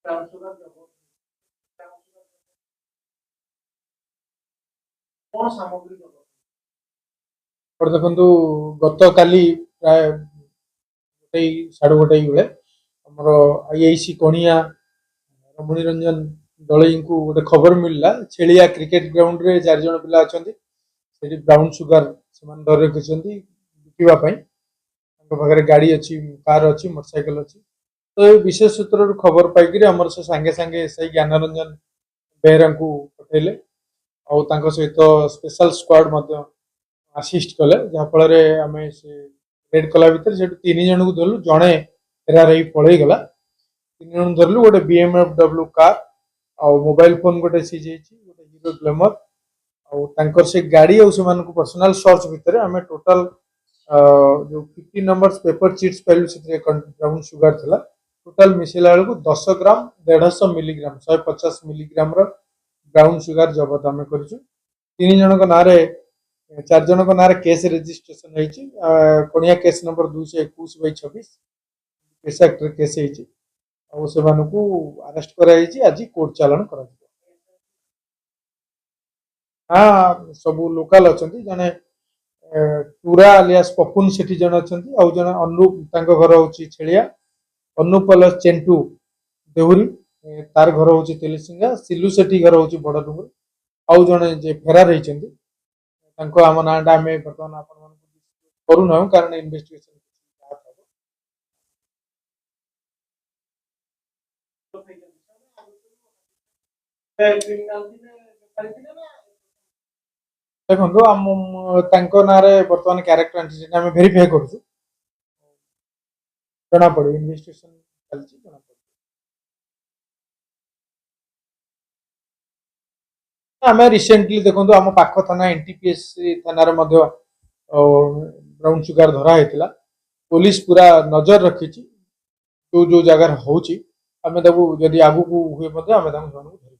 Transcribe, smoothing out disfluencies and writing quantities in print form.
Brown sugar ଜବତ, brown sugar କଣ ସାମଗ୍ରୀ ଜବତ? ଆପଣ ଦେଖନ୍ତୁ, ଗତକାଲି ପ୍ରାୟ 1:30 ବେଳେ ଆମର ଆଇଆଇସି କଣିଆ ରମଣୀ ରଞ୍ଜନ ଦଳେଇଙ୍କୁ ଗୋଟେ ଖବର ମିଳିଲା, ଛେଳିଆ କ୍ରିକେଟ ଗ୍ରାଉଣ୍ଡରେ 4 ଜଣ ପିଲା ଅଛନ୍ତି, ସେଠି ବ୍ରାଉନ୍ ସୁଗାର ସେମାନେ ଧରି ରଖିଛନ୍ତି ବିକିବା ପାଇଁ। ତାଙ୍କ ପାଖରେ ଗାଡ଼ି ଅଛି, କାର୍ ଅଛି, ମୋଟରସାଇକେଲ ଅଛି। ତ ଏ ବିଶେଷ ସୂତ୍ରରୁ ଖବର ପାଇକିରି ଆମର ସେ ସାଙ୍ଗେ ସାଙ୍ଗେ ଏସ୍ଆଇ ଜ୍ଞାନରଞ୍ଜନ ବେହେରାଙ୍କୁ ପଠେଇଲେ ଆଉ ତାଙ୍କ ସହିତ ସ୍ପେଶାଲ ସ୍କ୍ୱାଡ୍ ମଧ୍ୟ ଆସିଷ୍ଟ କଲେ, ଯାହାଫଳରେ ଆମେ ସେ ରେଡ୍ କଲା ଭିତରେ ସେଠୁ 3 ଜଣଙ୍କୁ ଧରିଲୁ। ଜଣେ ଫେରାର ହେଇ ପଳେଇଗଲା। 3 ଜଣ ଧରିଲୁ। ଗୋଟେ BMW car ଆଉ ମୋବାଇଲ ଫୋନ୍ ଗୋଟେ ସିଜ୍ ହେଇଛି, ଗୋଟେ ହିରୋ ଗ୍ଲାମର। ଆଉ ତାଙ୍କର ସେ ଗାଡ଼ି ଆଉ ସେମାନଙ୍କୁ ପର୍ସନାଲ ସର୍ଚ୍ଚ ଭିତରେ ଆମେ ଟୋଟାଲ ଯୋଉ 50 ନମ୍ବର ପେପର ଚିଟ୍ସ ପାଇଲୁ, ସେଥିରେ ବ୍ରାଉନ୍ ସୁଗାର ଥିଲା। ଟୋଟାଲ ମିଶେଇଲା ବେଳକୁ 10 ଗ୍ରାମ 150 ମିଲିଗ୍ରାମ, 150 ମିଲିଗ୍ରାମର ବ୍ରାଉନ୍ ସୁଗାର ଜବତ ଆମେ କରିଛୁ। 3 ଜଣଙ୍କ ନାଁରେ, 4 ଜଣଙ୍କ ନାଁରେ କେସ୍ ରେଜିଷ୍ଟ୍ରେସନ ହେଇଛି। କଣିଆ କେସ୍ ନମ୍ବର 221/26 କେସ୍ ଆକ୍ଟରେ କେସ୍ ହେଇଛି ଆଉ ସେମାନଙ୍କୁ ଆରେଷ୍ଟ କରାଯାଇଛି। ଆଜି କୋର୍ଟ ଚାଲାଣ କରାଯିବ। ହଁ, ସବୁ ଲୋକାଲ ଅଛନ୍ତି। ଜଣେ ଟୁରା ଆଲିଆସ ପପୁନ ସେଠି ଜଣେ ଅଛନ୍ତି, ଆଉ ଜଣେ ଅନୁପ, ତାଙ୍କ ଘର ହଉଛି ଛେଳିଆ। ଅନୁପ ଆଲିଆସ ଚେଣ୍ଟୁ ଦେହୁରୀ, ତାର ଘର ହଉଛି ତେଲିସିଙ୍ଗା। ସିଲୁ ସେଠି ଘର ହଉଛି ବଡଡୁଙ୍ଗରି। ଆଉ ଜଣେ ଯେ ଫେରାର ହେଇଛନ୍ତି, ତାଙ୍କ ଆମ ନାଁଟା ଆମେ ବର୍ତ୍ତମାନ ଆପଣମାନଙ୍କୁ କରୁନାହୁଁ, କାରଣ ଇନଭେଷ୍ଟିଗେସନ ହବ। କ୍ରିମିନାଲ ଥିଲେ, ବେପାରୀ ଥିଲେ ନା? ଦେଖନ୍ତୁ, ଆମ ତାଙ୍କ ନାଁରେ ବର୍ତ୍ତମାନ କ୍ୟାରେକ୍ଟର ଆଣ୍ଟିସିଡେଣ୍ଟ ଆମେ ଭେରିଫାଏ କରୁଛୁ, ଜଣାପଡ଼ିବ। ଇନଭେଷ୍ଟିଗେସନ ଚାଲିଛି, ଜଣାପଡ଼ିବ। ଆମେ ରିସେଣ୍ଟଲି ଦେଖନ୍ତୁ, ଆମ ପାଖ ଥାନା ଏନଟିପିଏସ୍ ଥାନାରେ ମଧ୍ୟ ବ୍ରାଉନ୍ ସୁଗାର ଧରା ହେଇଥିଲା। ପୋଲିସ ପୁରା ନଜର ରଖିଛି, ଯୋଉ ଯୋଉ ଜାଗାରେ ହଉଛି ଆମେ ତାକୁ ଯଦି ଆଗକୁ ହୁଏ ମଧ୍ୟ ଆମେ ତାଙ୍କୁ ସେମାନଙ୍କୁ ଧରିବୁ।